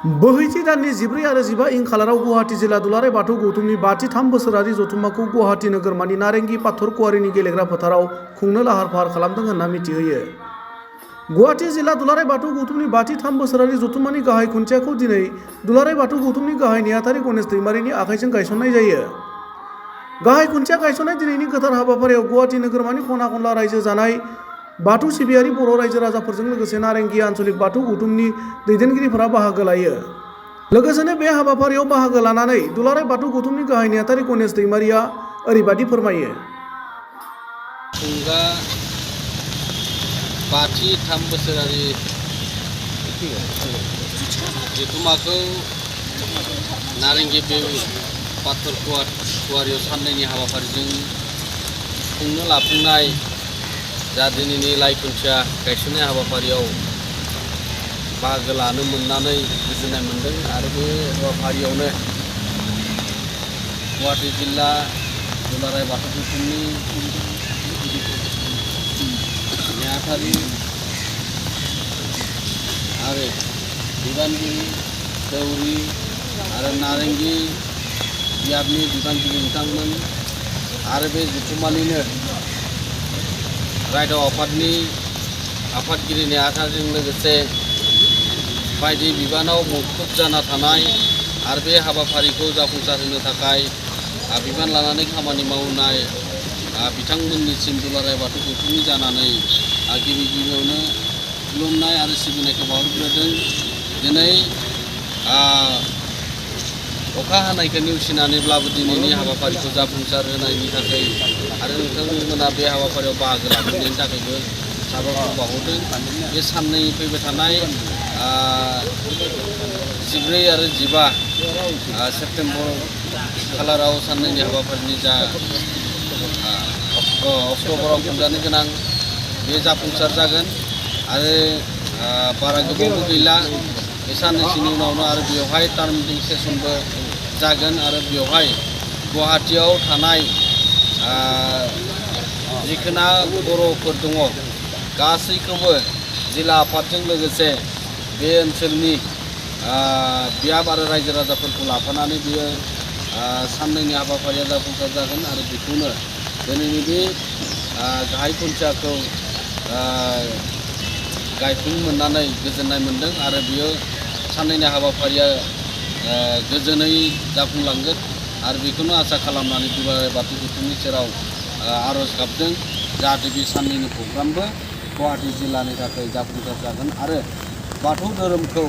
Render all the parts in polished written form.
बोहैथि दाननि 14 आरो 15 इं खालाराव गुवाहाटी जिल्ला दुलाराय बाथौ गौथुमनि 53 बोसोरारि जथुम्माखौ गुवाहाटी नोगोरमानि नारेंगी पाथर कुवारीनि गेलेग्रा फोथाराव खुंनो लाहार फाहार खालामदों होनना मिथिहोयो। गुवाहाटी जिल्ला दुलाराय बाथौ गौथुमनि 53 बोसोरारि जथुम्मानि गाहाय खुन्थियाखौ दिनै दुलाराय बाथौ गौथुमनि गाहाय नेहाथारि गणेश दैमारिनि आखाइजों गायसननाय जायो। गाहाय खुन्थिया गायसननाय दिनैनि गोथार हाबाफारियाव गुवाहाटी नोगोरमानि खना खनला रायजो जानाय बाथौ सिबियारि बर' रायजो राजाफोरजों लोगोसे नारेंगी आन्चलिक बाथौ गौथुमनि दैदेनगिरिफोरा बाहागो लायो। लोगोसेनो बे हाबाफारियाव बाहागो लानानै दुलाराय बाथौ गौथुमनि गाहाय नेहाथारि गणेश दैमारिया ओरैबायदि फोरमायो। खुंगा 53 बोसोरारि जथुम्माखौ नारेंगी पाथर कुवारीयाव साननैनि हाबाफारिजों खुंनो लाफुंनाय जा दिनैनि लाइ खुन्थिया गायसननाय हाबाफारियाव बाहागो लानो मोननानै गोजोननाय मोन्दों आरो बे हाबाफारियावनो गुवाहाटी जिल्ला दुलाराय बाथौ गौथुमनि नेहाथारि आरो बिबानगिरि दौरि आरो नारेंगी बियाबनि बिबानगिरि बिथांमोन आरो बे जथुम्मानिनो रायदाव आफादनि आफादगिरि नेहाथारिजों लोगोसे बायदि बिबानाव मुखुब जाना थानाय आरो बे हाबाफारिखौ जाफुंसार होनो थाखाय बिबान लानानै खामानि मावनाय बिथांमोननिसिम दुलाराय बाथौ गौथुमनि जानानै गिबि गिबियावनो खुलुमनाय आरो सिबिनायखौ बावहरग्रोदों। दिनै अखा हानायखौ नेवसिनानैब्लाबो दिनैनि हाबाफारिखौ जाफुंसार होनायनि थाखाय आरो नोंथांमोना बे हाबाफारियाव बाहागो लाफैनायनि थाखायबो साबायखर बावहरदों। बे साननै फैबाय थानाय 14 आरो 15 सेप्तेम्बर खालाराव साननैनि हाबाफारिनि जा अक्ट'बराव खुंजानो गोनां बे जाफुंसार जागोन आरो बारा गोबावबो गैला। बे साननैसोनि उनावनो आरो बेवहाय टार्म मिटिं सेसनबो जागोन आरो बेवहाय गुवाहाटीयाव थानाय जिखिना बर'फोर दङ गासैखौबो जिल्ला आफादजों लोगोसे बे ओनसोलनि बियाब आरो रायजो राजाफोरखौ लाफानानै बेयो साननैनि हाबाफारिया जाफुंसार जागोन आरो बेखौनो दिनैनि बे गाहाय खुन्थियाखौ गायफुंनो मोननानै गोजोननाय मोन्दों आरो बियो साननैनि हाबाफारिया गोजोनै जाफुंलांगोन आरो बेखौनो आसा खालामनानै दुलाराय बाथौ गौथुमनि सेराव आर'ज गाबदों जाहाथे बे साननैनि प्रग्रामबो गुवाहाटी जिल्लानि थाखाय जाफुंसार जागोन आरो बाथौ धोरोमखौ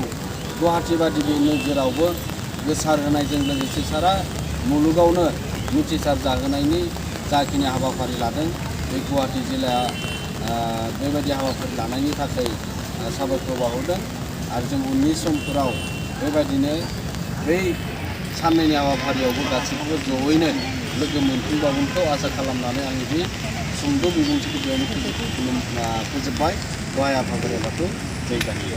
गुवाहाटी बादि बे नोगोरावबो गोसार होनायजों लोगोसे सारा मुलुगावनो मिथिसार जाहोनायनि जाखिनि हाबाफारि लादों बे गुवाहाटी जिल्लाया बेबायदि हाबाफारि लानायनि थाखाय साबायखर बावहरदों आरो जों उननि समफोराव बेबायदिनो बै साननैनि हाबाफारियावबो गासैखौबो जयैनो लोगो मोनफिनबावगोनखौ आसा खालामनानै आंनि बे सुंद' बिबुंथिखौ बेयावनो फोजोबबाय। गहाय आफा बोराइ बाथौ जय गानि।